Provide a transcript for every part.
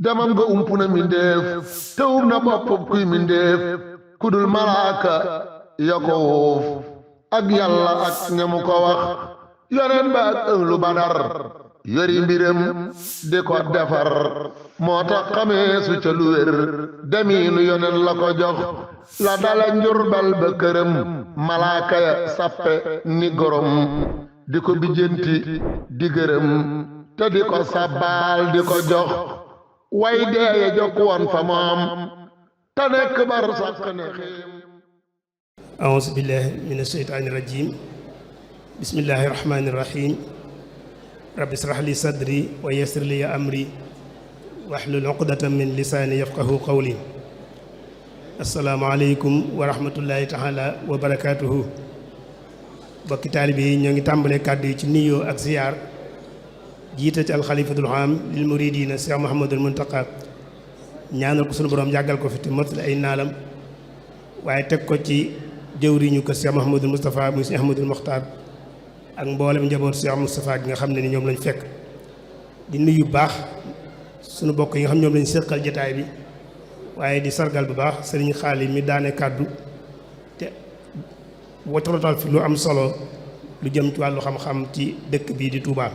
demam nga ump na mindéef te um na bopp kuy mindéef kudul malaaka ya ko wuuf ak yàlla ak ñamu ko wax yoneen ba ak ënglu badar yori mbiram di ko defar moo tax xamee su ca lu wér demiinu yoneen la ko jox la dala njurbal ba këram malaaka ya sappe ni gorom di ko bijjanti di gërëm te di ko sabbaal di ko jox way deeye jokk woon fa moom te nekk bar sàkk ne xiim auzu billahi min asheytaani rajim bismillahi rahmaani rahim rabbi israh li sadri wa yassir li amri wahlul uqdatan min lisaani yafqahu qawli assalaamu aleykum wa rahmatullahi taala wa barakaatuhu bokki taalibe yi ñoo ngi tàmbalee kàddu yi ci nuyoo ak ziyaar jiite ci alxalifatul aam lil muridina Cheikh Mouhamadul Muntaqa ñaanal ko sunu borom yàggal ko fi te mottali ay naalam waaye teg ko ci jëwriñu ko Cheikh Mouhamadul Moustapha muy Cheikh Ahmadul Mokhtar ak mboolem njaboot Cheikh Moustapha gi nga xam ne ni ñoom lañ fekk di nuyu baax sunu bokk yi nga xam ñoom lañ séqal jataay bi waaye di sargal bu baax sëriñ xaali mi daane kàddu te wotorotal fi lu am solo lu jëm ci wàllu xam-xam ci dëkk bii di Touba.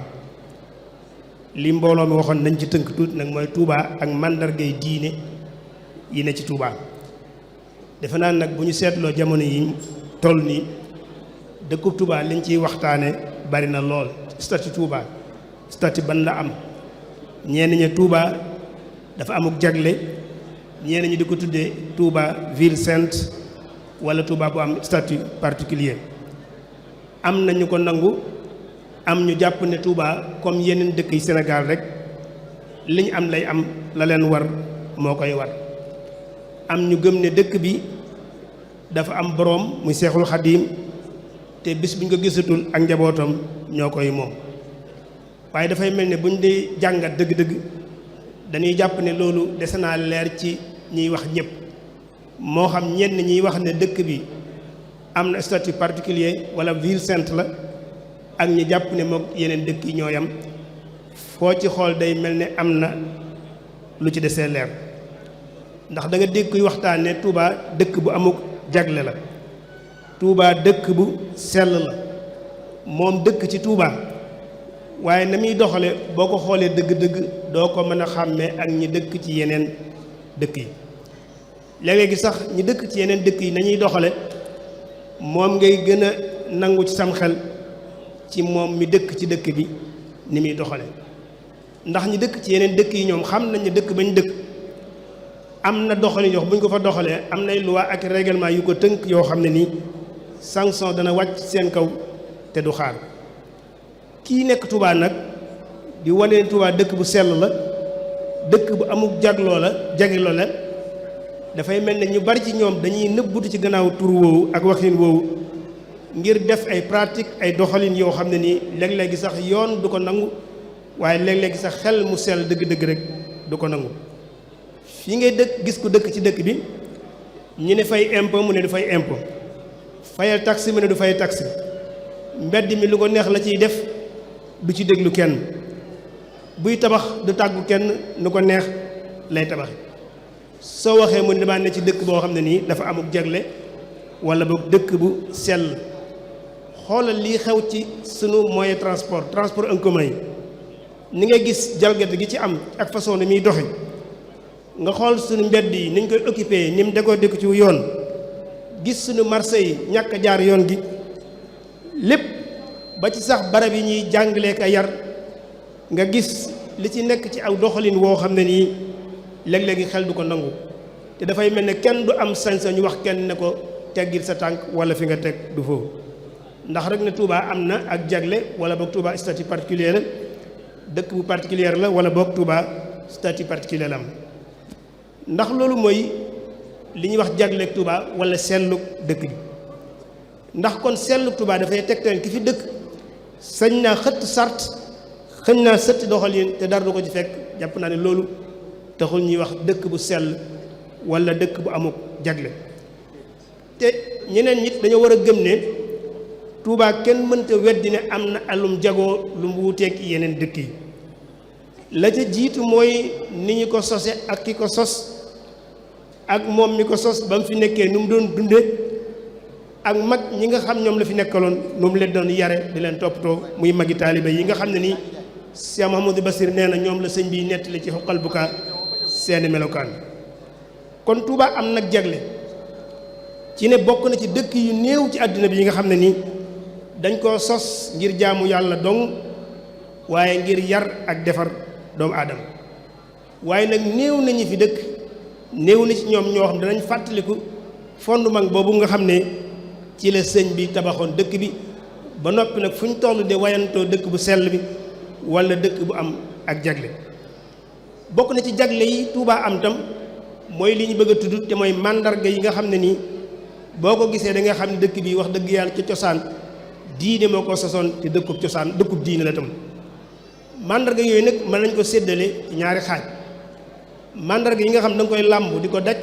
li mbooloo mi waxoon nañ ci tënk tuuti nag mooy Touba ak màndargay diine yi ne ci Touba defe naa nag bu ñu seetloo jamono yi toll nii dëkkub Touba liñ ciy waxtaane bari na lool statut Touba statut ban la am ñenn ñi Touba dafa amuk jagle ñenn ñi di ko tuddee Touba ville sainte wala Touba bu am statut particulier am nañu ko nangu am ñu jàpp ne Touba comme yeneen dëkk yi Sénégal rek li ñu am lay am la leen war moo koy war am ñu gëm ne dëkk bi dafa am boroom muy Seexul Xadiim te bis bu ñu ko gisatul ak njabootam ñoo koy moom waaye dafay mel ne bu ñu di jàngat dëgg-dëgg dañuy jàpp ne loolu dese naa leer ci ñiy wax ñëpp moo xam ñenn ñiy wax ne dëkk bi am na statut particulier wala ville sainte la ak ñi jàpp ne moom yeneen dëkk yi ñoo yam foo ci xool day mel ne am na lu ci desee leer ndax da nga dégg kuy waxtaan ne Touba dëkk bu amuk jagle la Touba dëkk bu sell la moom dëkk ci Touba waaye na muy doxale boo ko xoolee dëgg-dëgg doo ko mën a xàmmee ak ñi dëkk ci yeneen dëkk yi léegi sax ñi dëkk ci yeneen dëkk yi nañuy doxale moom ngay gën a nangu ci sam xel ci moom mi dëkk ci dëkk bi ni muy doxale ndax ñi dëkk ci yeneen dëkk yi ñoom xam nañ ne dëkk bañ dëkk am na doxalin yoo bu ñu ko fa doxalee am nay loi ak règlement yu ko tënk yoo xam ne nii sanction dana wàcc seen kaw te du xaar kii nekk Touba nag di wane ne Touba dëkk bu sell la dëkk bu amuk jagloo la jagloo la dafay mel ne ñu bari ci ñoom dañuy nëbbutu ci gannaaw tur woowu ak waxin woowu ngir def ay pratique ay doxalin yoo xam ne nii léeg-léegi sax yoon du ko nangu waaye léeg-léegi sax xel mu sell dëgg-dëgg rek du ko nangu fii ngay dëkk gis ko dëkk ci dëkk bi ñu ne fay impôt mu ne du fay impôt fayal taxe mu ne du fay taxe mbedd mi lu ko neex la ciy def du ci déglu kenn buy tabax du tàggu kenn nu ko neex lay tabax soo waxee mu ne damaa ne ci dëkk boo xam ne nii dafa amuk jagle wala boog dëkk bu sell xoolal lii xew ci sunu moyen transport en commun yi ni nga gis jalgati gi ci am ak façon ni muy doxe nga xool sunu mbedd yi ni ñu koy occupé ni mu déggoo ci yoon gis sunu marché yi ñàkk a jaar yoon gi lépp ba ci sax barab yi ñuy jàngalee ka yar nga gis li ci nekk ci aw doxalin woo xam ne nii léeg-léegi xel du ko nangu te dafay mel ne kenn du am sañ-sañ ñu wax kenn ne ko teggil sa tànk wala fi nga teg du foofu ndax rek ne Touba am na ak jagle wala boog Touba statut particulier la dëkk bu particulier la wala boog Touba statut particulier la am ndax loolu mooy li ñuy wax jagleeg Touba wala sellug dëkk bi ndax kon sellug Touba dafay tegtal ki fi dëkk sañ naa xëtt sart xëñ naa sëtti doxalin te dara du ko ci fekk jàpp naa ne loolu taxul ñuy wax dëkk bu sell wala dëkk bu amuk jagle te ñeneen nit dañoo war a gëm ne Touba kenn mënta weddi ne am na alum jagoo lu mu wuuteeg yeneen dëkk yi la ca jiitu mooy ni ñu ko sose ak ki ko sos ak moom mi ko sos ba mu fi nekkee nu mu doon dunde ak mag ñi nga xam ñoom la fi nekkaloon nu mu leen doon yare di leen toppatoo muy magi taaliba yi nga xam ne nii Cheikh Mouhamadou Bassir nee na ñoom la sëñ bi nettali ci xoqal bu kaa seeni melokaan. kon Touba am nag jagle ci ne bokk na ci dëkk yu néew ci àddina bi yi nga xam ne nii dañ koo sos ngir jaamu yàlla dong waaye ngir yar ak defar doomu aadama waaye nag néew nañu fi dëkk néew na ci ñoom ñoo xam danañ fàttaliku fondement boobu nga xam ne ci la sëñ bi tabaxoon dëkk bi ba noppi nag fu ñu toll de wayantoo dëkk bu sell bi wala dëkk bu am ak jagle bokk na ci jagle yi Touba am tam mooy li ñu bëgg a tudd te mooy màndarga yi nga xam ne nii boo ko gisee da nga xam ne dëkk bi wax dëgg yàlla ci cosaan diine moo ko sosoon te dëkkub cosaan dëkkub diine la tam màndarga yooyu nag mën nañ ko séddale ñaari xaaj màndarga yi nga xam da nga koy làmb di ko daj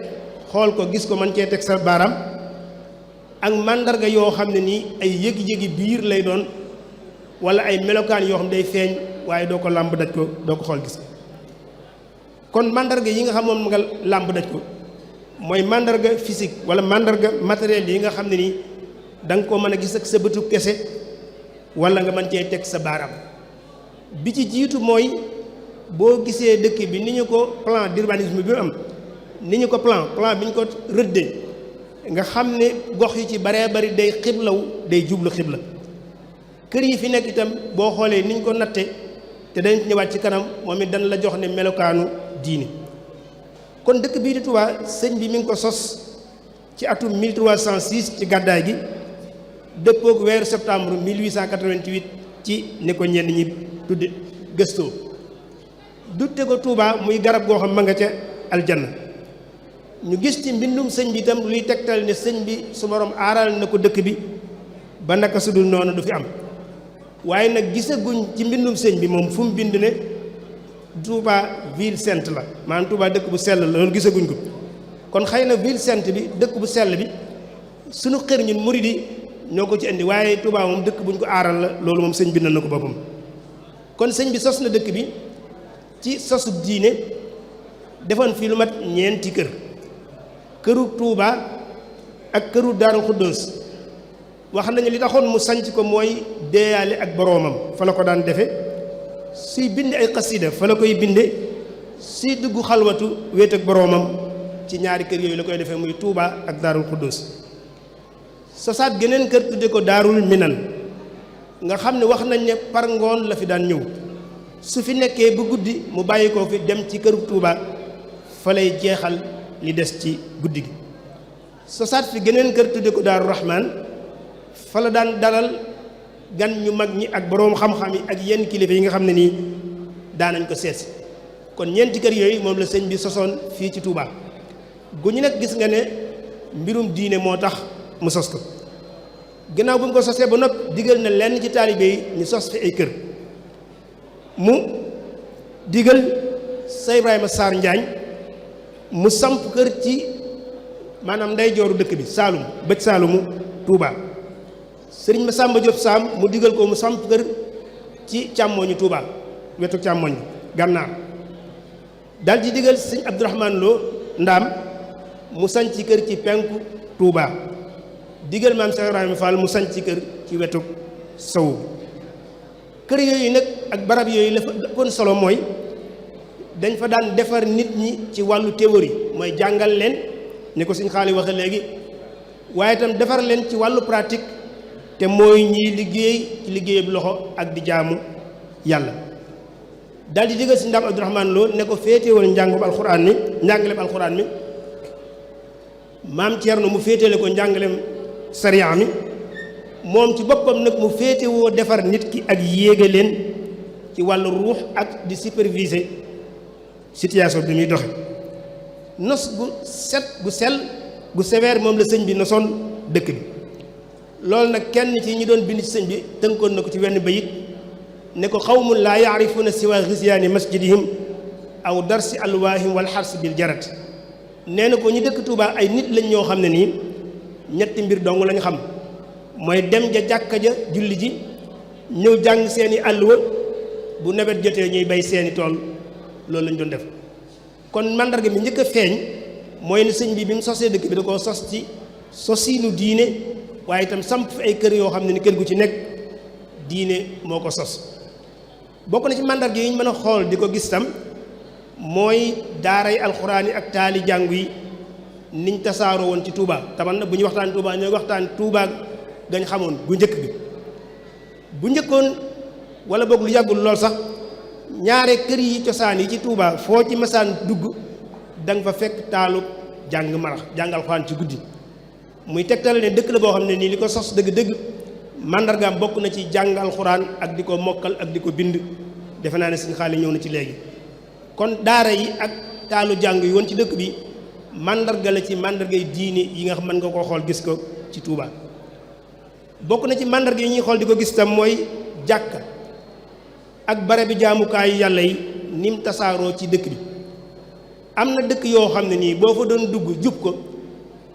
xool ko gis ko mën cee teg sa baaraam ak màndarga yoo xam ne nii ay yëgi-yëgi biir lay doon wala ay melokaan yoo xam day feeñ waaye doo ko làmb daj ko doo ko xool gis ko kon màndarga yi nga xam moom nga làmb daj ko mooy màndarga physique wala màndarga matériel yi nga xam ne nii da nga ko mën a gis ak sa bëtu kese wala nga mën cee teg sa baaraam bi ci jiitu mooy boo gisee dëkk bi ni ñu ko plan d'urbanisme bi am ni ñu ko plan bi ñu ko rëddee nga xam ne gox yi ci baree bari day xiblaw day jublu xibla kër yi fi nekk itam boo xoolee ni ñu ko natte te dañ ñëwaat ci kanam moom it dañ la jox ne melokaanu diini kon dëkk bii di Touba sëñ bi mi ngi ko sos ci atum 1306 ci gàddaay gi dëppook weeru septembre 1888 ci ni ko ñenn ñi tudde gëstoo dutte ko Touba muy garab goo xam ma nga ca aljanna ñu gis ci mbindum sëñ bi itam luy tegtal ne sëñ bi su borom aaral na ko dëkk bi ba naka su dul noonu du fi am waaye nag gisaguñ ci mbindum sëñ bi moom fu mu bind ne Touba ville sainte la maanaam Touba dëkk bu sell la loolu gisaguñ ko kon xëy na ville sainte bi dëkk bu sell bi suñu xër ñun murid yi ñoo ko ci indi waaye Touba moom dëkk buñ ko aaral la loolu moom sëñ bi na ko boppam kon sëñ bi sos na dëkk bi ci sosub diine defoon fii lu mat ñeenti këru Touba ak këru Daaru Xuddoos wax nañu li taxoon mu sanc ko mooy deeyaale ak boroomam fa la ko daan defe suy bind ay xasida fa la koy binde suy dugg xalwatu wéet ak boroomam ci ñaari kër yooyu la koy defee muy Touba ak Daaru Xuddoos sosaat geneen kër tudde ko Daarul Minan nga xam ne wax nañ ne par ngoon la fi daan ñëw su fi nekkee bu guddi mu bàyyi ko fi dem ci këru Touba fa lay jeexal li des ci guddi gi sosaat fi geneen kër tudde ko Daaru Rahman fa la daan dalal gan ñu mag ñi ak boroom xam-xam yi ak yenn kilifa yi nga xam ne nii daanañ ko seetsi kon ñeenti kër yooyu moom la sëñ bi sosoon fii ci Touba gu ñu nag gis nga ne mbirum diine moo tax mu sos ko ginnaaw bu mu ko sosee ba noppi digal na lenn ci taalibe yi ñu sos fi ay kër mu digal sa Ibrahima Sarr Njaañ mu samp kër ci maanaam ndeyjooru dëkk bi Saalum bëj Saalumu Touba sëriñ Masamba Diop Sam mu digal ko mu samp kër ci càmmooñu Touba wetu càmmooñ gànnaar dal di digal sëriñ Abdourahmane Lo Ndaam mu sanc ci kër ci penku Touba digal maam Cheikh Ibrahima Fall mu sanc ci kër ci wetu sowu kër yooyu nag ak barab yooyu la fa ëppoon solo mooy dañ fa daan defar nit ñi ci wàllu théorie mooy jàngal leen ni ko suñ xaali waxe léegi waaye itam defar leen ci wàllu pratique te mooy ñiy liggéey ci liggéeyab loxo ak di jaamu yàlla daal di digal si Ndaam Abdourahmane Lo ne ko féetewal njàngum alxuraan mi njàngalem alxuraan mi maam Thierno mu féetale ko njàngalem sariya mi moom ci boppam nag mu féetewoo defar nit ki ak yéege leen ci wàllu ruux ak di superviser situation bi muy doxe nos gu set gu sell gu sévère moom la sëñ bi nosoon dëkk bi loolu nag kenn ci ñi doon bind ci sëñ bi tënkoon na ko ci wenn bayit ne ko xawmun laa yaarifuuna siwa xisyaani masjidihim aw darsi alwaahim wal xars bil jarat nee na ko ñi dëkk Touba ay nit lañ ñoo xam ne nii ñetti mbir dong lañ xam mooy dem ja jàkka ja julli ji ñëw jàng seeni àlluwa bu nawet jotee ñuy bay seeni tool loolu lañ doon def. kon mandarga mi njëkk a feeñ mooy ne sëñ bi mu sosee dëkk bi da koo sos ci sosiinu diine waaye itam samp fi ay kër yoo xam ne ni kër gu ci nekk diine moo ko sos. bokk na ci mandarga yi ñu mën a xool di ko gis tam mooy daaray alxuraan yi ak taali jàngu yi niñ tasaaroo woon ci Touba taman na bu ñu waxtaan Touba ñooy waxtaan Touba gañ xamoon bu njëkk bi bu njëkkoon wala boog lu yàggul lool sax ñaare kër yi cosaan yi ci Touba foo ci masaan dugg da nga fa fekk taalu jàng marax jàng alxuraan ci guddi muy tegtale ne dëkk la boo xam ne nii li ko sos dëgg-dëgg mandargaam bokk na ci jàng alxuraan ak di ko mokkal ak di ko bind defe naa ne suñu xaalis ñëw na ci léegi. kon daara yi ak taalu jàng yi woon ci dëkk bi mandarga la ci mandargay diine yi nga xam mën nga koo xool gis ko ci Touba. bokk na ci mandarga yi ñuy xool di ko gis tam mooy jàkka ak barabi jaamukaayu yàlla yi nim tasaaroo ci dëkk bi. am na dëkk yoo xam ne nii boo fa doon dugg jub ko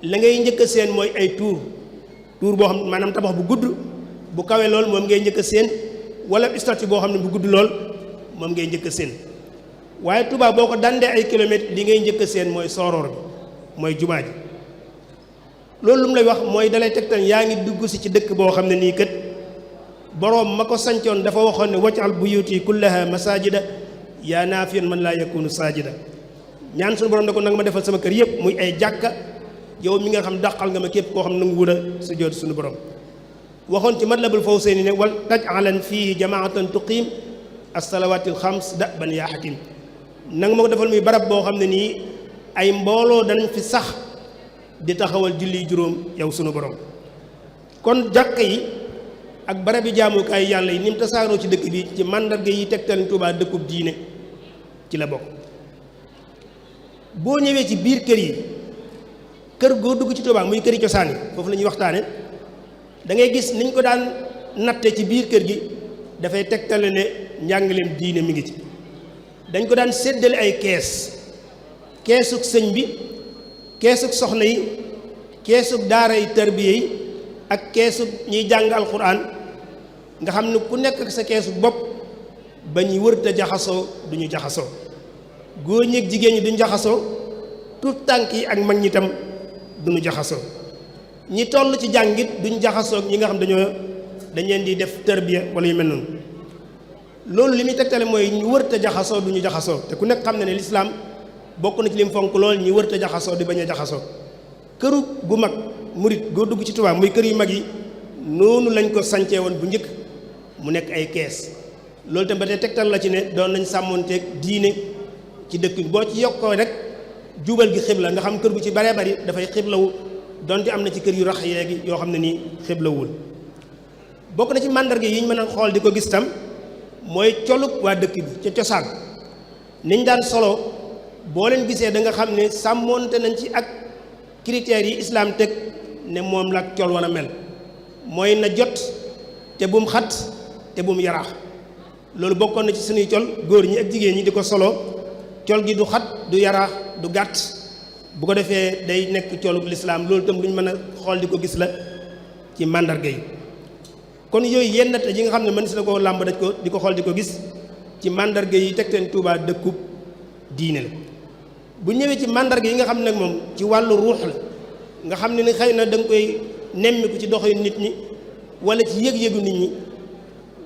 la ngay njëkk a seen mooy ay tuur boo xam ne maanaam tabax bu gudd bu kawe lool moom ngay njëkk a seen wala statue boo xam ne bu gudd lool moom ngay njëkk a seen. waaye Touba boo ko dandee ay kilomètres li ngay njëkk a seen mooy sooroor bi mooy jumaa ji loolu lu mu lay wax mooy dalay tegtal yaa ngi dugg si ci dëkk boo xam ne nii kat boroom ma ko sancoon dafa waxoon ne waj'al buyuti kullaha masajida yaa naafiyan man laa yakunu saajida ñaan suñu borom da ko nanga ma defal sama kër yëpp muy ay jàkka yow mi nga xam dàqal nga ma képp koo xam nangu wut a sujjóot suñu borom waxoon ci Matlabul Fawzayni ne wal taj'alan fii jamaatan tuqiim as-salawaatil xams da'ban yaa hakiim nanga ma ko defal muy barab boo xam ne nii ay mbooloo danañ fi sax di taxawal julli juróom yow sunu borom. kon jàkka yi ak barabi jaamukaay yàlla yi ni mu tasaaroo ci dëkk bi ci màndarga yi tegtal Touba dëkkub diine ci la bokk. boo ñëwee ci biir kër yi kër goo dugg ci Touba muy këri cosaan yi foofu la ñuy waxtaane da ngay gis niñ ko daan natte ci biir kër gi dafay tegtale ne njàngaleem diine mi ngi ci. dañ ko daan séddale ay keesug sëñ bi keesug soxna yi keesug daara yi tarbiya yi ak keesug ñiy jàng alxuraan nga xam ne ku nekk ak sa keesug bopp ba ñuy wërta jaxasoo duñu jaxasoo góor ñi ak jigéen ñi duñu jaxasoo tuut tànk yi ak mag ñi tam duñu jaxasoo ñi toll ci jàngit duñu jaxasoo ñi nga xam dañ leen di def tarbiya wala yu mel noonu loolu li muy tegtale mooy ñu wërta jaxasoo duñu jaxasoo te ku nekk xam na ne lislaam bokk na ci lim fonk lool ñu wërta jaxasoo di bañ a jaxasoo këru gu mag murit goo dugg ci Touba muy kër yu mag yi noonu lañ ko sancee woon bu njëkk mu nekk ay kees loolu tam ba tey tegtal la ci ne doon nañ sàmmoonteeg diine ci dëkk bi boo ci yokkoo rek jubal gi xibla nga xam kër gu ci baree bari dafay xiblawu donte am na ci kër yu rax yeegi yoo xam ne nii xiblawul bokk na ci màndarga yi ñu mën a xool di ko gis tam mooy colug waa dëkk bi ca cosaan niñ daan solo boo leen gisee da nga xam ne sàmmoonte nañ ci ak critères yi islaam teg ne moom la col war a mel mooy na jot te bum xat te bum yaraax loolu bokkoon na ci suñuy col góor ñi ak jigéen ñi di ko solo col gi du xat du yaraax du gàtt bu ko defee day nekk colug lislaam loolu itam lu ñu mën a xool di ko gis la ci màndarga yi kon yooyu yenn te yi nga xam ne mën si na koo làmb daj ko di ko xool di ko gis ci mandarga yi tegteen Touba dëkkub diine la bu ñëwee ci mandarga yi nga xam ne moom ci wàllu ruux la nga xam ne ni xëy na da nga koy nemmiku ci doxee nit ñi wala ci yëg-yëgu nit ñi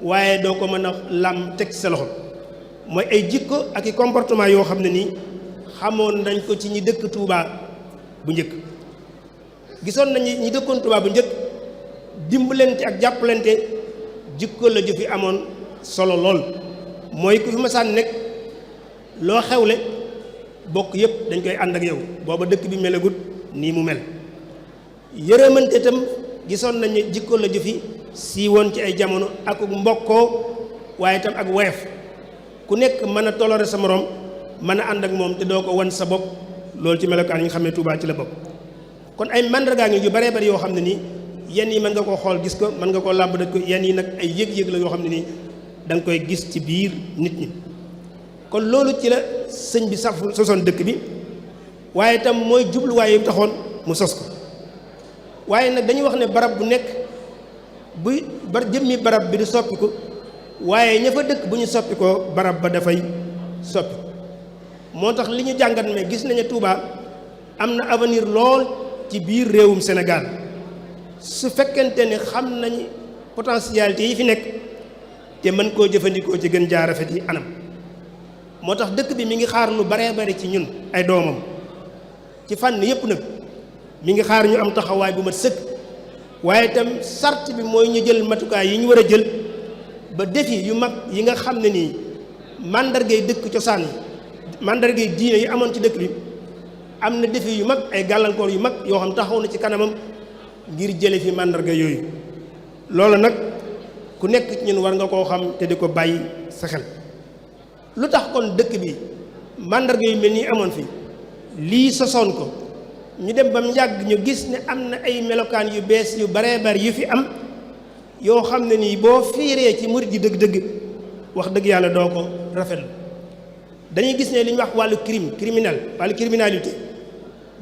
waaye doo ko mën a làmb teg sa loxo mooy ay jikko ak i comportement yoo xam ne nii xamoon nañ ko ci ñi dëkk Touba bu njëkk gisoon nañu ñi dëkkoon Touba bu njëkk dimbalante ak jàppalante jikko la ju fi amoon solo lool mooy ku fi masaan nekk loo xewle bokk yëpp dañ koy ànd ak yow booba dëkk bi melagut nii mu mel yërëmante itam gisoon nañu jikko la ju fi siiwoon ci ay jamono ak mbokkoo waaye itam ak woyof ku nekk mën a toléré sa morom mën a ànd ak moom te doo ko wan sa bopp loolu ci melokaan yi nga xam ne Touba ci la bokk kon ay mandargaa ngi yu baree bari yoo xam ne nii yenn yi mën nga koo xool gis ko mën nga koo làmb daj ko yenn yi nag ay yëg-yëg la yoo xam ne nii da nga koy gis ci biir nit ñi kon loolu ci la sëñ bi sax sosoon dëkk bi waaye itam mooy jubluwaay yi taxoon mu sos ko waaye nag dañuy wax ne barab bu nekk buy jëmmi barab bi du soppiku waaye ña fa dëkk bu ñu soppi ko barab ba dafay soppi moo tax li ñu jàngat mais gis nañu Touba am na avenir lool ci biir réewum Sénégal su fekkente ne xam nañ potentialité yi fi nekk te mën koo jëfandikoo ci gën jaa rafet yi anam moo tax dëkk bi mi ngi xaar lu baree bari ci ñun ay doomam ci fànn yépp nag mi ngi xaar ñu am taxawaay bu mat sëkk waaye itam sart bi mooy ñu jël matukaay yi ñu war a jël ba défi yu mag yi nga xam ne nii màndargay dëkk cosaan yi màndargay diine yi amoon ci dëkk bi am na défi yu mag ay gàllankoor yu mag yoo xam taxaw na ci kanamam ngir jële fi màndarga yooyu loolu nag ku nekk ñun war nga koo xam te di ko bàyyi sa xel lu tax kon dëkk bi màndarga yu mel nii amoon fi lii sosoon ko ñu dem ba mu yàgg ñu gis ne am na ay melokaan yu bees yu baree bari yu fi am yoo xam ne nii boo fiiree ci murit yi dëgg-dëgg wax dëgg yàlla doo ko rafetlu dañuy gis ne li ñuy wax wàllu wàllu criminalité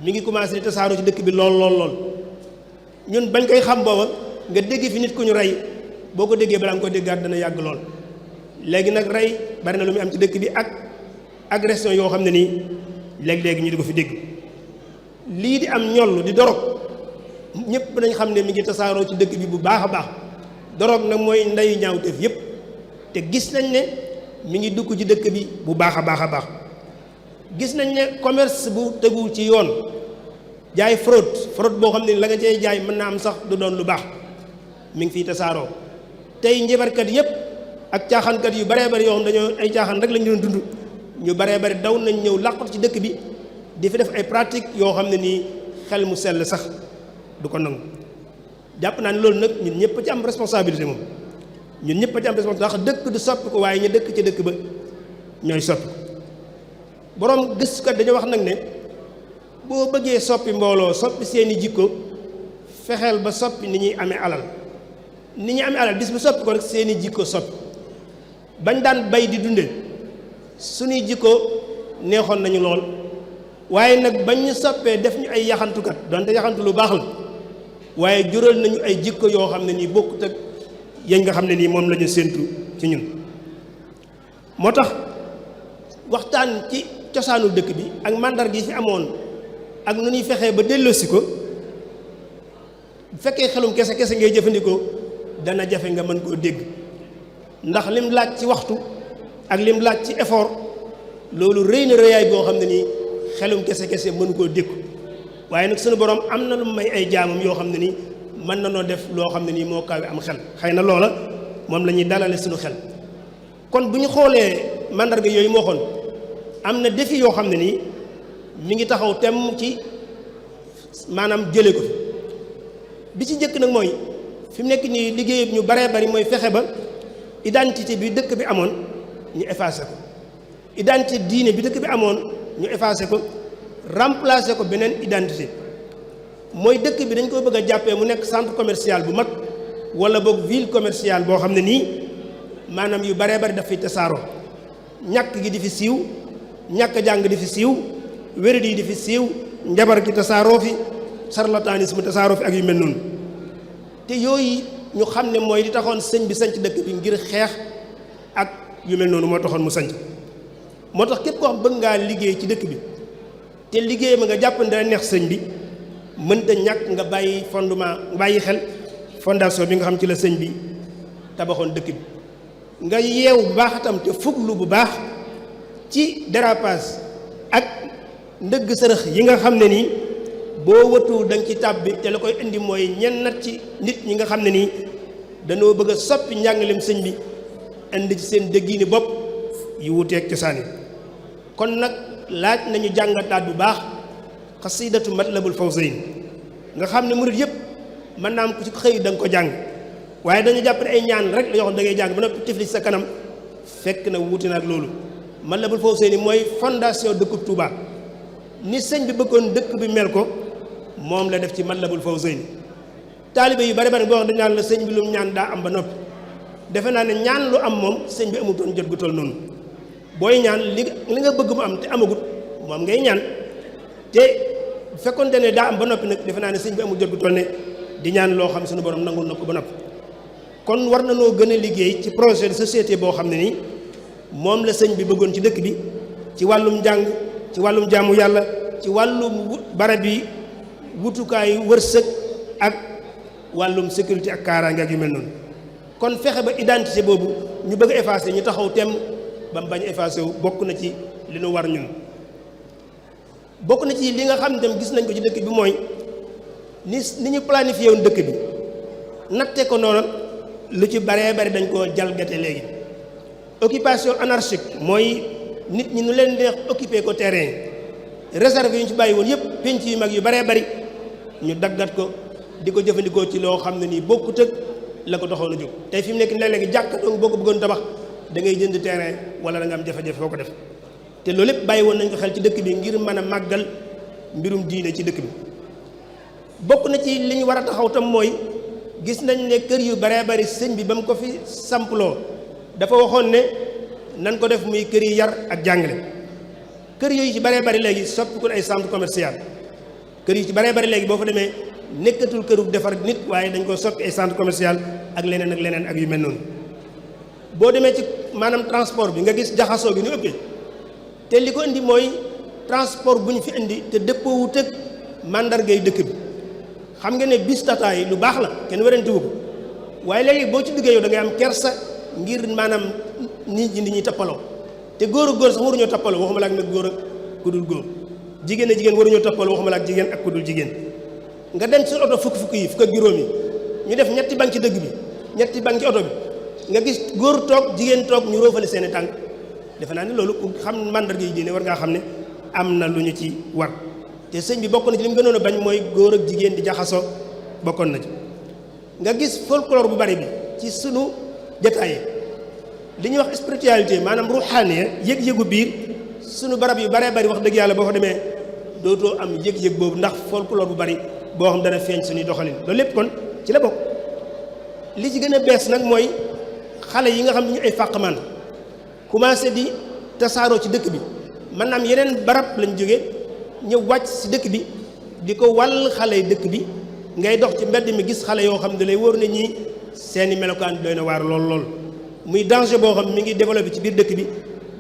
mi ngi commencé di tasaaroo ci dëkk bi lool ñun bañ koy xam booba nga dégg fi nit ku ñu rey boo ko déggee balaa nga ko déggaat dana yàgg lool léegi nag rey bari na lu muy am ci dëkk bi ak agression yoo xam ne nii léegi-léegi ñu di ko fi dégg lii di am ñoll di dorog ñëpp dañ xam ne mi ngi tasaaroo ci dëkk bi bu baax a baax dorog nag mooy ndeyu ñaawteef yëpp te gis nañ ne mi ngi dugg ci dëkk bi bu baax a baax gis nañ ne commerce bu teguwul ci yoon jaay fraude boo xam ne la nga cay jaay mën naa am sax du doon lu baax mi ngi fiy tasaaroo tey njabarkat yëpp ak caaxaankat yu baree bari yoo xam dañoo ay caaxaan rek lañu doon dund ñu baree bari daw nañ ñëw làqatu ci dëkk bi di fi def ay pratique yoo xam ne nii xel mu sell sax du ko nangu jàpp naa ne loolu nag ñun ñëpp ci am responsabilité moom ñun ñëpp ci am responsabilité ndax dëkk du soppi ko waaye ñu dëkk ci dëkk ba ñooy soppi boroom gëstukat dañoo wax nag ne boo bëggee soppi mbooloo soppi seeni jikko fexeel ba soppi ni ñuy amee alal ni ñuy amee alal bis bu soppi ko rek seeni jikko soppi bañ daan bay di dunde suñuy jikko neexoon nañu lool waaye nag bañ ñu soppee def ñu ay yaxantukat donte yaxantu lu baax la waaye jural nañu ay jikko yoo xam ne nii bokkut ak yañ nga xam ne nii moom la ñu séentu ci ñun moo tax waxtaan ci cosaanu dëkk bi ak màndarga yi fi amoon ak nu ñuy fexee ba delloosi ko bu fekkee xelum kese ngay jëfandikoo dana jafe nga mën koo dégg ndax lim laaj ci waxtu ak lim laaj ci effort loolu rëy na rëyaay boo xam ne nii xelum kese mënu koo dékku waaye nag sunu borom am na lu may ay jaamam yoo xam ne nii mën na noo def loo xam ne nii moo kaawe am xel xëy na loola moom la ñuy dalale suñu xel kon bu ñu xoolee mandarga yooyu moo xoon am na défi yoo xam ne nii mi ngi taxaw temm ci maanaam jële ko fi bi ci njëkk nag mooy fi mu nekk nii liggéey ñu baree bari mooy fexe ba identité bi dëkk bi amoon ñu effacé ko identité diine bi dëkk bi amoon ñu effacé ko remplacé ko beneen identité mooy dëkk bi dañ ko bëgg a jàppee mu nekk centre commercial bu mag wala boog ville commerciale boo xam ne nii maanaam yu baree bari daf fi tasaaroo ñàkk gi di fi siiw ñàkk jàng di fi siiw wéradi yi di fi siiw njabar gi tasaaroo fi charlatanisme tasaaroo fi ak yu mel noonu te yooyu ñu xam ne mooy di taxoon sëñ bi sanc dëkk bi ngir xeex ak yu mel noonu moo taxoon mu sanc moo tax képp koo xam bëgg ngaa liggéey ci dëkk bi te liggéey ma nga jàpp ne dana neex sëñ bi mënta ñàkk nga bàyyi fondement bàyyi xel fondation bi nga xam ci la sëñ bi tabaxoon dëkk bi nga yeew bu baax itam te fuglu bu baax ci dérapage ak ndëgg sërëx yi nga xam ne nii boo wëtu da nga ci tàbbi te la koy indi mooy ñennat ci nit ñi nga xam ne nii dañoo bëgg a soppi njàngaleem sëñ bi indi ci seen dëggiini bopp yu wuteeg cosaan yi kon nag laaj nañu jàngataat bu baax xasidatu matlabul fawzayn nga xam ne murid yëpp mën naa am ku ci xëy da nga ko jàng waaye dañu jàpp ne ay ñaan rek la yoo xam da ngay jàng ba noppi tifli sa kanam fekk na wuute na ak loolu matlabul fawzayn mooy fondation dëkkub Touba ni sëñ bi bëggoon dëkk bi mel ko moom la def ci matlabul fawzayn taalibe yu bari bari boo xam dañ naan la sëñ bi lu mu ñaan daa am ba noppi defe naa ne ñaan lu am moom sëñ bi amutoon jot gu toll noonu booy ñaan li nga bëgg mu am te amagut moom ngay ñaan te fekkonte ne daa am ba noppi nag defe naa ne sëñ bi amul jot gu toll ne di ñaan loo xam suñu borom nangul na ko ba noppi kon war na noo gën a liggéey ci projet de société boo xam ne nii moom la sëñ bi bëggoon ci dëkk bi ci wàllum njàng ci wàllum jaamu yàlla ci wàllum barab yi wutukaayu wërsëg ak wàllum sécurité ak kaaraange ak yu mel noonu kon fexe ba identité boobu ñu bëgg a effacer ñu taxaw tem ba mu bañ effacer wu bokk na ci li nu war ñun bokk na ci li nga xam ne tam gis nañ ko ci dëkk bi mooy ni ñu planifié woon dëkk bi natte ko noonu lu ci baree bari dañ koo jalgate léegi occupation anarchique mooy nit ñi nu leen neex occupé ko terrain réserve yu ñu ci bàyyi woon yëpp penc yu mag yu baree bari ñu daggat ko di ko jëfandikoo ci loo xam ne nii bokkut ak la ko doxoon a jóg tey fi mu nekk léeg-léegi jàkk donc boo ko bëggoon tabax da ngay jënd terrain wala da nga am jafe-jafe foo ko def te loolu lépp bàyyi woon nañ ko xel ci dëkk bi ngir mën a màggal mbirum diine ci dëkk bi bokk na ci li ñu war a taxaw tam mooy gis nañ ne kër yu baree bari sëñ bi ba mu ko fi samploo dafa waxoon ne nan ko def muy kër yi yar ak jàngale kër yooyu ci baree bari léegi soppi ko ay centre commercial kër yi ci baree bari léegi boo fa demee nekkatul këru defar nit waaye dañ ko soppi ay centre commercial ak leneen ak yu mel noonu boo demee ci maanaam transport bi nga gis jaxasoo gi ni ëppee te li ko indi mooy transport bu ñu fi indi te dëppoowut ak mandargay dëkk bi xam nga ne bis tata yi lu baax la kenn werantewu ko waaye léegi boo ci duggee yow da ngay am kersa ngir maanaam nit ñi tappaloo te góor ak góor sax waruñoo tappaloo waxuma la ak nag góor ak ku dul góor jigéen ak jigéen waruñoo tappaloo waxuma la ak jigéen ak ku dul jigéen nga dem ci oto fukk yi fukk ak juróom yi ñu def ñetti banc ci dëgg bi ñetti banc ci oto bi nga gis góor toog jigéen toog ñu róofale seeni tànk defe naa ne loolu ku xam mandarga yi diine war ngaa xam ne am na lu ñu ci war te sëñ bi bokk na ci li mu gënoon a bañ mooy góor ak jigéen di jaxasoo bokkoon na ci nga gis folklore bu bari bi ci sunu jataay li ñuy wax spiritualité maanaam ruuxaaniya yëg-yëgu biir sunu barab yu baree bari wax dëgg yàlla boo fa demee dootoo am yëg-yëg boobu ndax folklore bu bari boo xam dana feeñ suñuy doxalin loolu lépp kon ci la bokk li ci gën a bees nag mooy xale yi nga xam ne ñu ay fàqman commencé di tasaaroo ci dëkk bi maanaam yeneen barab lañ jóge ñëw wàcc ci dëkk bi di ko wàll xale yi dëkk bi ngay dox ci mbedd mi gis xale yoo xam ne lay wóor na ñi seeni melokaan doy na waar lool muy danger boo xam mi ngi développé ci biir dëkk bi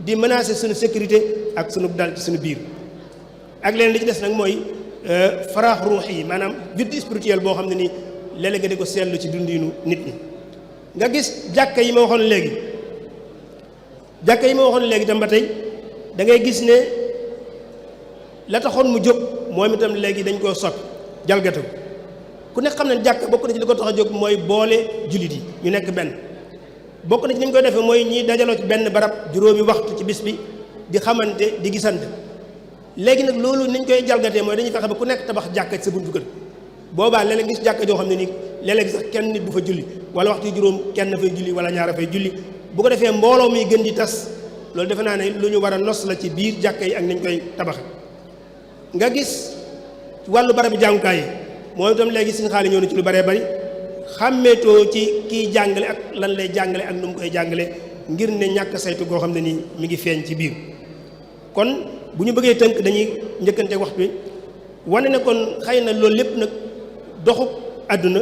di menacer suñu sécurité ak suñu dal ci suñu biir ak leen li ci des nag mooy faraax ruux yi maanaam vide spirituel boo xam ne nii léeg-léeg nga di ko seetlu ci dundinu nit ñi nga gis jàkka yi ma waxoon léegi tam ba tey da ngay gis ne la taxoon mu jóg moom itam léegi dañ koo soppi jalgatu ku nekk xam ne jàkk bokk na ci li ko tax a jóg mooy boole jullit yi ñu nekk benn bokk na ci ni ñu koy defee mooy ñi dajaloo ci benn barab juróomi waxtu ci bis bi di xamante di gisante léegi nag loolu niñ koy jalgatee mooy dañuy fexe ba ku nekk tabax jàkka ci sa buntu kër boobaa léeg-léeg gis jàkka joo xam ne nii léeg-léeg sax kenn nit du fa julli wala waxtu juróom kenn fay julli wala ñaara fay julli bu ko defee mbooloo muy gën di tas loolu defe naa ne lu ñu war a nos la ci biir jàkka yi ak niñ koy tabaxe nga gis wàllu barabi jàngukaay yi mooy itam léegi suñu xaali ñëw na ci lu baree bari xàmmeetoo ci kiy jàngale ak lan lay jàngale ak nu mu koy jàngale ngir ne ñàkk saytu goo xam ne nii mi ngi feeñ ci biir kon bu ñu bëggee tënk dañuy njëkkante waxtu wi wane ne kon xëy na loolu lépp nag doxu àdduna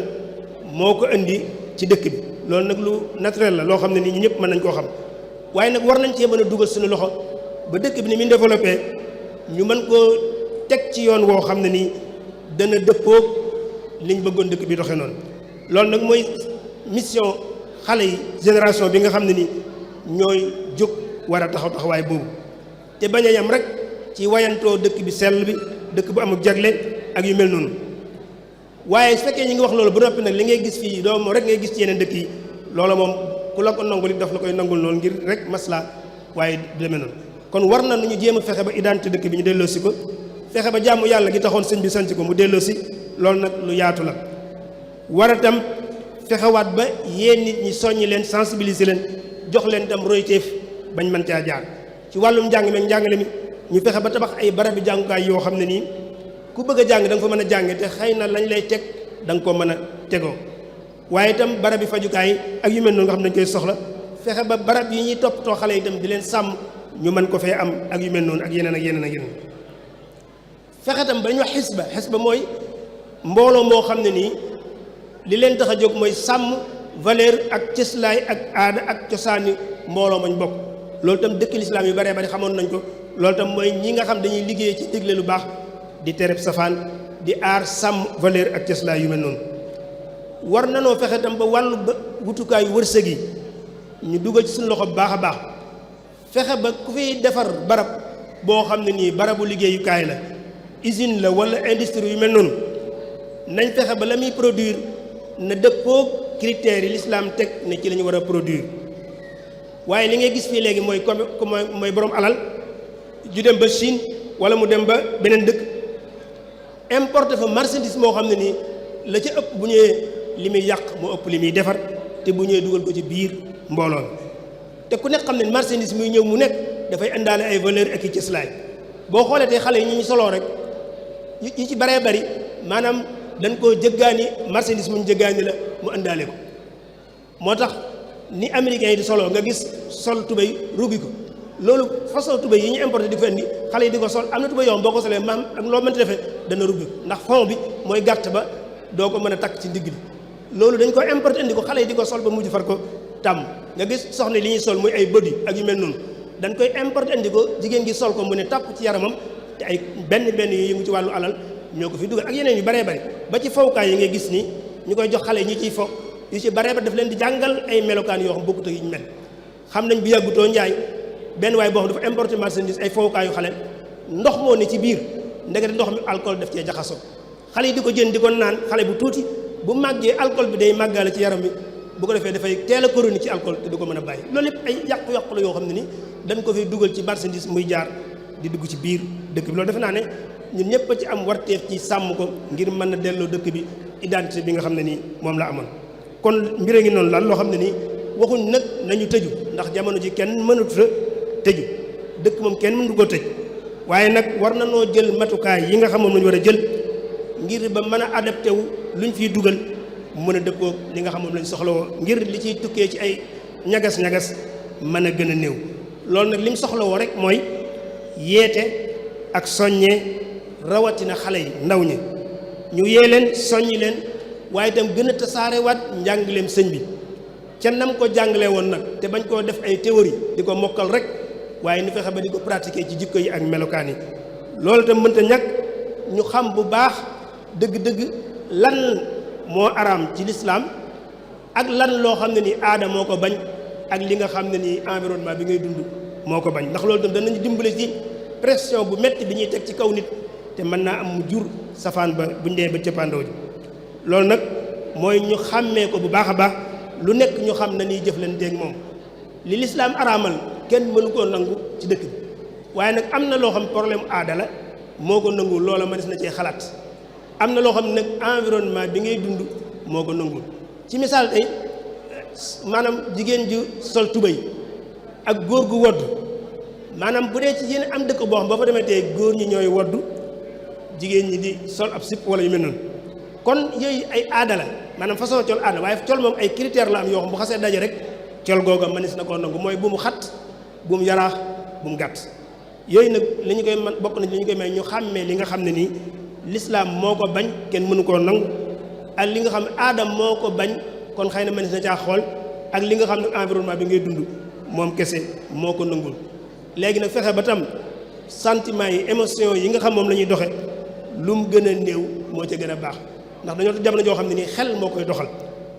moo ko indi ci dëkk bi loolu nag lu naturel la loo xam ne nii ñu ñëpp mën nañ koo xam waaye nag war nañ cee mën a dugal suñu loxo ba dëkk bi ni muy développé ñu mën koo teg ci yoon woo xam ne nii dana dëppoog liñ bëggoon dëkk bi doxee noonu loolu nag mooy mission xale yi génération bi nga xam ne nii ñooy jóg war a taxaw taxawaay boobu te bañ a yam rek ci wayantoo dëkk bi sell bi dëkk bu amul jagle ak yu mel noonu waaye su fekkee ñi ngi wax loolu ba noppi nag li ngay gis fii doo moom rek ngay gis ci yeneen dëkk yi loolu moom ku la ko nangul it daf la koy nangul noonu ngir rek masla waaye du demee noonu kon war na nu ñu jéem a fexe ba identité dëkk bi ñu delloosi ko fexe ba jàmm yàlla gi taxoon sëñ bi sanc ko mu delloosi loolu nag lu yaatu la war a tam fexewaat ba yéen nit ñi soññi leen sensibiliser leen jox leen tam royteef bañ mën caa jaar ci wàllum njàng meeg njàngale mi ñu fexe ba tabax ay barabi jàngukaay yoo xam ne nii ku bëgg a jàng da nga fa mën a jànge te xëy na lañ lay teg da nga ko mën a tegoo waaye itam barabi fajukaay ak yu mel noonu nga xam ne dañ koy soxla fexe ba barab yi ñuy toppatoo xale itam di leen sàmm ñu mën ko fee am ak yu mel noonu ak yeneen ak yeneen ak yeneen fexe tam ba ñu wax xisba mooy mbooloo moo xam ne nii li leen tax a jóg mooy sàmm valeur ak cëslaay ak aada ak cosaani mbooloo mañ bokk loolu itam dëkk lislaam yu baree bari xamoon nañ ko loolu tam mooy ñi nga xam dañuy liggéey ci digle lu baax di tereb safaan di aar sàmm valeur ak cëslaay yu mel noonu. war nanoo fexe tam ba wàllu wutukaayu wërsëg yi ñu dugal ci suñu loxo bu baax a baax fexe ba ku fiy defar barab boo xam ne nii barabu liggéeyukaay la usine la wala industrie yu mel noonu nañ fexe ba la muy produire na dëppoo critères yi l'islam teg ne ci la ñu war a produire. waaye li ngay gis fii léegi mooy mooy borom alal ju dem ba Chine wala mu dem ba beneen dëkk importer fa marchandise moo xam ne nii la ca ëpp bu ñëwee li muy yàq moo ëpp li muy defar te bu ñëwee dugal ko ci biir mbooloo te ku nekk xam ne marchandise muy ñëw mu nekk dafay indaale ay valeur ak i cëslaay boo xoolee tey xale yi ñu soloo rek yi ci baree bari maanaam dañ koo jëggaani marchandise mu ñu jëggaani la mu indaale ko moo tax ni américains yi di soloo nga gis sol tubéy ruubi ko loolu façon tubéy yi ñu importé di ko indi xale yi di ko sol am na tubéy yoo xam boo ko solee maam ak loo mënti defee dana ruubi ko ndax fond bi mooy gàtt ba doo ko mën a takk ci ndigg bi loolu dañ ko importé indi ko xale yi di ko sol ba mujj far ko tàmm nga gis soxna li ñuy sol muy ay body ak yu mel noonu dañ koy importé indi ko jigéen gi sol ko mu ne tàpp ci yaramam te ay benn yu yëngu ci wàllu alal ñoo ko fi dugal ak yeneen yu baree bari ba ci fowukaay yi ngay gis ni ñu koy jox xale yi ñi ciy fo yu ci baree bari daf leen di jàngal ay melokaan yoo xam bokkut ak yi ñu mel xam nañ bu yàggutoo njaay benn waay boo xam dafa importé marchandise ay fowukaayu xale ndox moo ne ci biir ndekete ndox mi alcool daf cee jaxasoo xale yi di ko jënd di ko naan xale bu tuuti bu màggee alcool bi day màggaale ci yaram bi bu ko defee dafay teel a chronique ci alcool te du ko mën a bàyyi loolu yëpp ay yàqu-yàqu la yoo xam ne ni dañ ko fi dugal ci marchandise muy jaar di dugg ci biir dëkk bi loolu defe naa ne ñun ñëpp a ci am warteef ci sàmm ko ngir mën a delloo dëkk bi identité bi nga xam ne nii moom la amoon kon mbir a ngi noonu lan loo xam ne nii waxuñ nag nañu tëju ndax jamono ji kenn mënut a tëju dëkk moom kenn mënu ko tëj waaye nag war na noo jël matukaay yi nga xam moom lañu war a jël ngir ba mën a adapté wu luñ fiy dugal mën a dëppoo li nga xam moom lañ soxlawoo ngir li ciy tukkee ci ay ñagas-ñagas mën a gën a néew loolu nag li mu soxlawoo rek mooy yeete ak soññee rawatina xale yi ndaw ñi ñu yee leen soññi leen waaye itam gën a tasaarewaat njàngaleem sëñ bi ca nam ko jàngalee woon nag te bañ koo def ay théorie di ko mokkal rek waaye ni fexe ba di ko pratiquer ci jikko yi ak melokaan yi loolu itam mënta ñàkk ñu xam bu baax dëgg-dëgg lan moo araam ci lislaam ak lan loo xam ne ni aada moo ko bañ ak li nga xam ne ni environnement bi ngay dund moo ko bañ ndax loolu itam danañu dimbale ci pression bu metti bi ñuy teg ci kaw nit te mën naa am mu jur safaan ba buñ dee ba cëppaandoo ji loolu nag mooy ñu xàmmee ko bu baax a baax lu nekk ñu xam na ñuy jëflanteeg moom li lislaam araamal kenn mënu koo nangu ci dëkk bi waaye nag am na loo xam problème aada la moo ko nangu loola mënees na cee xalaat am na loo xam ne nag environnement bi ngay dund moo ko nangul ci misaal tey maanaam jigéen ju sol tubéy ak góor gu wodd maanaam bu dee ci yéen am dëkk boo xam boo fa demee tey góor ñi ñooy woddu jigéen ñi di sol ab sip wala yu mel noonu kon yooyu ay aada la maanaam façon col aada waaye col moom ay critères la am yoo xam bu xasee daje rek col googa mënees na koo nangu mooy bu mu xat bu mu yaraax bu mu gàtt yooyu nag li ñu koy man bokk na li ñu koy may ñu xàmmee li nga xam ne nii l'islam moo ko bañ kenn mënu koo nangu ak li nga xam ne aada moo ko bañ kon xëy na mënees na caa xool ak li nga xam ne environnement bi ngay dund moom kese moo ko nangul léegi nag fexe ba tam sentiment yi émotion yi nga xam moom la ñuy doxe lu mu gën a néew moo ca gën a baax ndax dañoo tax jamono joo xam ne nii xel moo koy doxal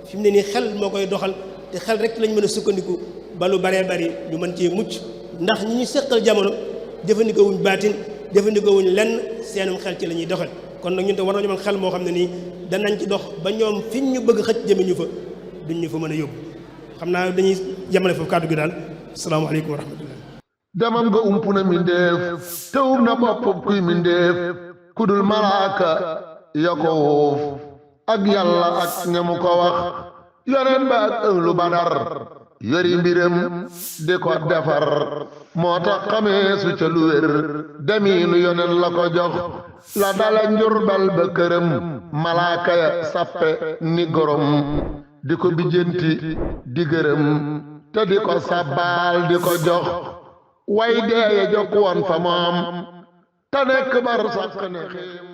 fi mu ne nii xel moo koy doxal te xel rek lañ mën a sukkandiku ba lu baree bari ñu mën cee mucc ndax ñi ñu seqal jamono jëfandikoo wuñ baatin jëfandikoo wuñ lenn seenum xel ci la ñuy doxal kon nag ñun te war nañu mën xel moo xam ne nii danañ ci dox ba ñoom fi ñu bëgg xëcc jëme ñu fa duñ ñu fa mën a yóbbu xam naa dañuy yemale foofu kàddu gi daal asalaamaaleykum wa rahmatullah demam nga ump na mindeef te um na bopp kuy mindeef kudul malaaka ya ko wuuf ak yàlla ak ñamu ko wax yoneen ba ak ënglu badar yori mbiram di ko defar moo tax xamee su ca lu wér demiinu yoneen la ko jox la dala njurbal ba këram malaaka ya sappe ni gorom di ko bijjanti di gërëm te di ko sabbaal di ko jox way deeye jokk woon fa moom te nekk bar sàkk ne xiim